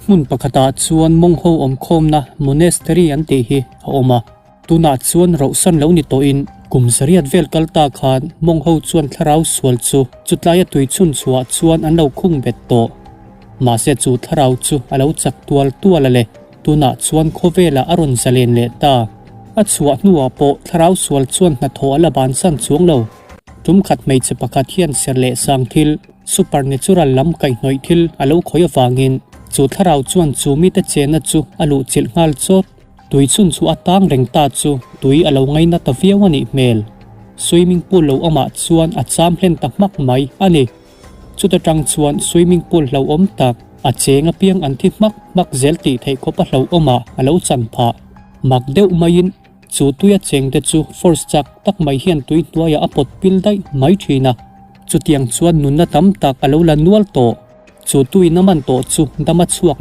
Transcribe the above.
Hmun pakhatah chuan mawng ho awm khawmna monastery an tih hi a awm a, tunah chuan rohsan lo ni tawhin kum zariat vel kal ta khan mawng ho chuan thlarau sual chu chutlaia tui chhun chhuah chuan an lo khung bet tawh. Mahse chu thlarau chu a lo chak tual tual a le, tunah chuan khawvelah a rawn zalen leh ta. A chhuah hnuah pawh thlarau sual chuan hnathawh a la bansan chuang lo. Tum khat hmeichhe pakhat hian ser leh sang thil, supernatural lam kaihhnawih thil a lo khawih avangin chu thlarau chuan chu mite chenna chu a luh chilh nghal chawt. Tui chhun chu a tang reng ta chu tui a lo ngaina ta viau a nih hmel. Swimming pool lo awmah chuan a cham hlen ta hmak mai a ni. Chuta tang chuan swimming pool hlauhawm tak, a cheng apiang an thi hmak hmak zel tih theih khawp a hlauhawmah a lo chan phah. Mak deuh maiin chu tuia chengte chu force chak tak mai hian tui hnuaiah a pawt pil daih mai thin a. Chutiang chuan nunna tam tak a lo la nual tawh. Chu tuin a man tawh chu dam a chhuak.